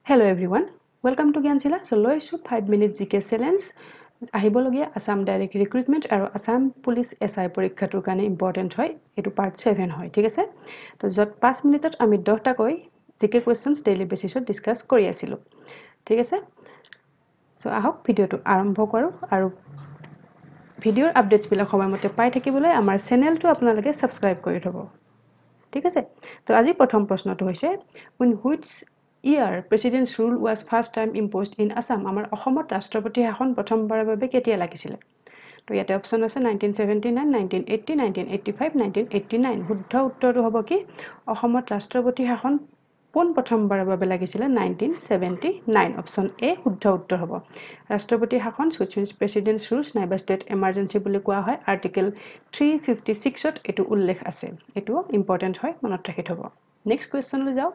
Hello everyone, welcome to Gyanshila. So লৈ আহিছোঁ 5 minute GK challenge. আহিবলগীয়া আছাম ডাইৰেক্ট ৰিক্ৰুইটমেণ্ট আৰু আছাম পুলিচ এছ I পৰীক্ষাটোৰ কাৰণে ইম্পৰ্টেণ্ট হয়। এইটো পাৰ্ট 7 হয়, ঠিক আছে? তো য'ত 5 মিনিটত আমি 10টাকৈ জি কে কুৱেশ্যনছ ডেইলি বেচিছত ডিছকাছ কৰি আছিলোঁ, ঠিক আছে? চ' আহক, ভিডিঅ'টো আৰম্ভ কৰোঁ। আৰু ভিডিঅ'ৰ আপডেটছবিলাক সময়মতে পাই থাকিবলৈ আমাৰ চেনেলটো আপোনালোকে ছাবস্ক্ৰাইব কৰি থ'ব, ঠিক আছে? তো আজি প্ৰথম প্ৰশ্নটো হৈছে, in which year President's rule was first time imposed in Assam? আমাৰ অসমত ৰাষ্ট্ৰপতি শাসন প্ৰথমবাৰৰ বাবে কেতিয়া লাগিছিলে? তো ইয়াতে অপশ্যন আছে 1979, 1980, 1985, 1989। শুদ্ধ উত্তৰটো হ'ব কি? অসমত ৰাষ্ট্ৰপতি শাসন পোনপ্ৰথমবাৰৰ বাবে লাগিছিলে 1979। অপশ্যন এ শুদ্ধ উত্তৰ হ'ব। ৰাষ্ট্ৰপতি শাসন, which means president's rules নাইবা ষ্টেট এমাৰ্জেঞ্চি বুলি কোৱা হয়, আৰ্টিকেল 356ত এইটো উল্লেখ আছে। এইটোও ইম্পৰ্টেণ্ট হয়, মনত ৰাখি থ'ব। নেক্সট কুৱেশ্যনলৈ যাওঁ।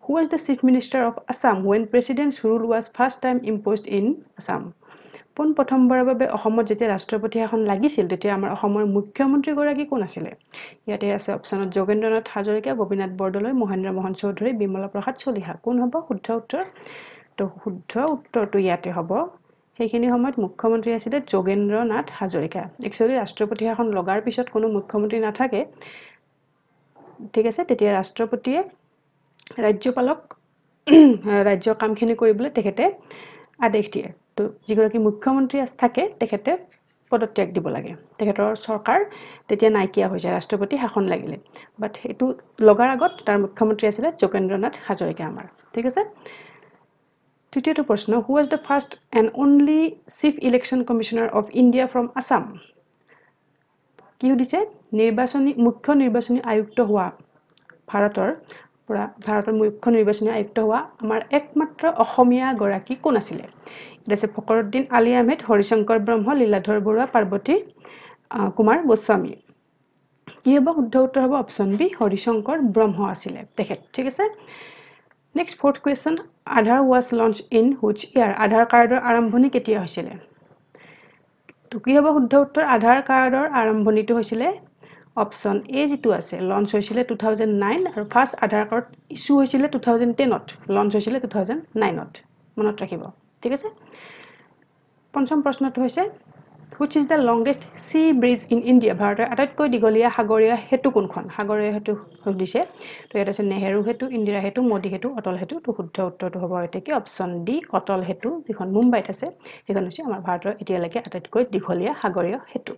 Who was the Chief Minister of Assam when President's rule was first time imposed in Assam? পোনপ্ৰথমবাৰৰ বাবে অসমত যেতিয়া ৰাষ্ট্ৰপতি শাসন লাগিছিল, তেতিয়া আমাৰ অসমৰ মুখ্যমন্ত্ৰীগৰাকী কোন আছিলে? ইয়াতে আছে অপশ্যনত যোগেন্দ্ৰনাথ হাজৰিকা, গোপীনাথ বৰদলৈ, মহেন্দ্ৰ মোহন চৌধুৰী, বিমলা প্ৰসাদ চলিহা। কোন হ'ব শুদ্ধ উত্তৰ? তো শুদ্ধ উত্তৰটো ইয়াতে হ'ব, সেইখিনি সময়ত মুখ্যমন্ত্ৰী আছিলে যোগেন্দ্ৰ নাথ হাজৰিকা। একচুৱেলি ৰাষ্ট্ৰপতি শাসন লগাৰ পিছত কোনো মুখ্যমন্ত্ৰী নাথাকে, ঠিক আছে? তেতিয়া ৰাষ্ট্ৰপতিয়ে ৰাজ্যপালক ৰাজ্যৰ কামখিনি কৰিবলৈ তেখেতে আদেশ দিয়ে। তো যিগৰাকী মুখ্যমন্ত্ৰী থাকে, তেখেতে পদত্যাগ দিব লাগে। তেখেতৰ চৰকাৰ তেতিয়া নাইকিয়া হৈ যায় ৰাষ্ট্ৰপতি শাসন লাগিলে। বাট সেইটো লগাৰ আগত তাৰ মুখ্যমন্ত্ৰী আছিলে যোগেন্দ্ৰনাথ হাজৰিকা আমাৰ, ঠিক আছে? তৃতীয়টো প্ৰশ্ন, who was the first and only Chief Election Commissioner of India from Assam? কি সুধিছে? মুখ্য নিৰ্বাচনী আয়ুক্ত হোৱা, ভাৰতৰ পৰা ভাৰতৰ মুখ্য নিৰ্বাচনী আয়ুক্ত হোৱা আমাৰ একমাত্ৰ অসমীয়া গৰাকী কোন আছিলে? ইয়াত আছে ফকৰুদ্দিন আলী আহমেদ, হৰিশংকৰ ব্ৰহ্ম, লীলাধৰ বৰুৱা, পাৰ্বতী কুমাৰ গোস্বামী। কি হ'ব? শুদ্ধ উত্তৰ হ'ব অপশ্যন বি, হৰিশংকৰ ব্ৰহ্ম আছিলে তেখেত, ঠিক আছে? Next, fourth question, Aadhaar was launched in which year? আধাৰ কাৰ্ডৰ আৰম্ভণি কেতিয়া হৈছিলে? তো কি হ'ব শুদ্ধ উত্তৰ? আধাৰ কাৰ্ডৰ আৰম্ভণিটো হৈছিলে অপশ্যন এ যিটো আছে, লঞ্চ হৈছিলে 2009 আৰু ফাৰ্ষ্ট আধাৰ কাৰ্ড ইছ্যু হৈছিলে 2010ত, লঞ্চ হৈছিলে 2009ত, মনত ৰাখিব, ঠিক আছে? পঞ্চম প্ৰশ্নটো হৈছে, which is the longest sea bridge in India? ভাৰতৰ আটাইতকৈ দীঘলীয়া সাগৰীয় সেতু কোনখন? সাগৰীয় সেতু সুধিছে। তো ইয়াত আছে নেহেৰু সেতু, ইন্দিৰা সেতু, মোদী সেতু, অটল সেতু। তো শুদ্ধ উত্তৰটো হ'ব এতিয়া কি? অপশ্যন ডি, অটল সেতু, যিখন মুম্বাইত আছে, সেইখন হৈছে আমাৰ ভাৰতৰ এতিয়ালৈকে আটাইতকৈ দীঘলীয়া সাগৰীয় সেতু।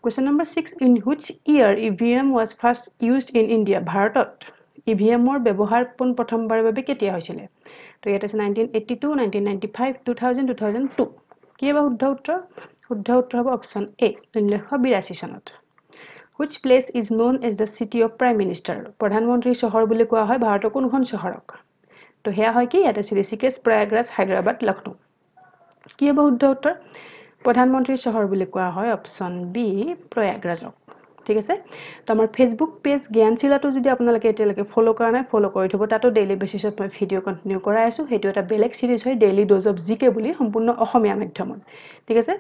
Question number 6, in which year EVM was first used in India? ভাৰতত ইভিএমৰ ব্যৱহাৰ পোনপ্ৰথমবাৰৰ বাবে কেতিয়া হৈছিলে? তো ইয়াত আছে 1982, 1995, 2000, 2002। কি হ'ব শুদ্ধ উত্তৰ? শুদ্ধ উত্তৰ হ'ব অপশ্যন এ, 1982 চনত। Which place is known as the city of Prime Minister? প্ৰধানমন্ত্ৰীৰ চহৰ বুলি কোৱা হয় ভাৰতৰ কোনখন চহৰক? তো সেয়া হয় কি? ইয়াত আছে ঋষিকেশ, প্ৰয়াগৰাজ, হায়দৰাবাদ, লক্ষ্ণৌ। কি হ'ব শুদ্ধ উত্তৰ? প্ৰধানমন্ত্ৰীৰ চহৰ বুলি কোৱা হয় অপশ্যন বি, প্ৰয়াগৰাজক, ঠিক আছে? তো আমাৰ ফেচবুক পেজ জ্ঞানশিলাটো যদি আপোনালোকে এতিয়ালৈকে ফ'ল' কৰা নাই, ফ'ল' কৰি থ'ব। তাতো ডেইলি বেচিছত মই ভিডিঅ' কণ্টিনিউ কৰাই আছোঁ। সেইটো এটা বেলেগ চিৰিজ হয়, ডেইলি ড'জ অফ জি কে বুলি, সম্পূৰ্ণ অসমীয়া মাধ্যমত, ঠিক আছে?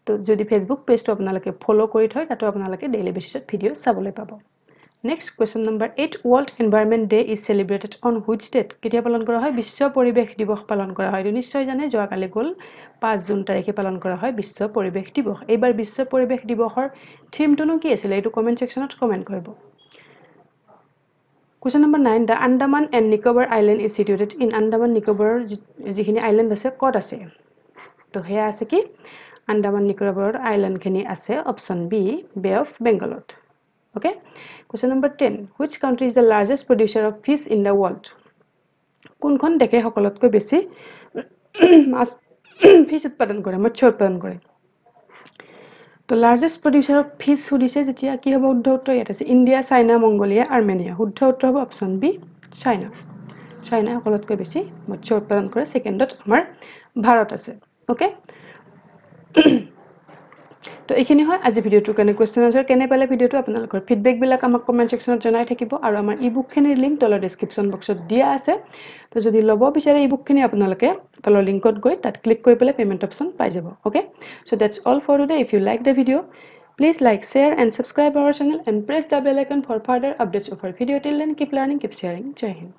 তো যদি ফেচবুক পেজটো আপোনালোকে ফ'ল' কৰি থয়, তাতো আপোনালোকে ডেইলি বেচিছত ভিডিঅ' চাবলৈ পাব। Next, question number 8, World Environment Day is celebrated on which date? কেতিয়া পালন কৰা হয়? বিশ্ব পৰিৱেশ দিৱস পালন কৰা হয়, এইটো নিশ্চয় জানে, যোৱাকালি গ'ল। 5 জুন তাৰিখে পালন কৰা হয় বিশ্ব পৰিৱেশ দিৱস। এইবাৰ বিশ্ব পৰিৱেশ দিৱসৰ থিমটোনো কি আছিলে? এইটো কমেণ্ট ছেকশ্যনত কমেণ্ট কৰিব। Question number 9, the Andaman and Nicobar Island is situated in? Andaman নিকোবৰৰ যিখিনি আইলেণ্ড আছে, ক'ত আছে? তো সেয়া আছে কি? আন্দামান নিকোবৰৰ আইলেণ্ডখিনি আছে অপশ্যন বি, বে অফ বেংগলত। Okay, question number 10, which country is the largest producer of fish in the world? কোনখন দেশে সকলোতকৈ বেছি মাছ, ফিছ উৎপাদন কৰে, মৎস্য উৎপাদন কৰে? তো লাৰ্জেষ্ট প্ৰডিউচাৰ অফ ফিছ সুধিছে যেতিয়া, কি হ'ব শুদ্ধ উত্তৰ? ইয়াত আছে ইণ্ডিয়া, চাইনা, মংগোলিয়া, আৰ্মেনিয়া। শুদ্ধ উত্তৰ হ'ব অপশ্যন বি, চাইনা। চাইনা সকলোতকৈ বেছি মৎস্য উৎপাদন কৰে। ছেকেণ্ডত আমাৰ ভাৰত আছে। অ'কে, তো এইখিনি হয় আজি ভিডিঅ'টোৰ কাৰণে কুৱেশ্যন আনচাৰ। কেনে পালে ভিডিঅ'টো? আপোনালোকৰ ফিডবেকবিলাক আমাক কমেণ্ট ছেকশ্যনত জনাই থাকিব। আৰু আমাৰ ই বুকখিনিৰ লিংক তলৰ ডিছক্ৰিপশ্যন বক্সত দিয়া আছে। তো যদি ল'ব বিচাৰে ই বুকখিনি, আপোনালোকে তলৰ লিংকত গৈ তাত ক্লিক কৰি পেলাই পে'মেণ্ট অপশ্যন পাই যাব। Okay, so that's all for today. If you like the video, please like, share and subscribe our channel and press the bell icon for further updates of our video. Till then, keep learning, keep sharing. Jai Hind.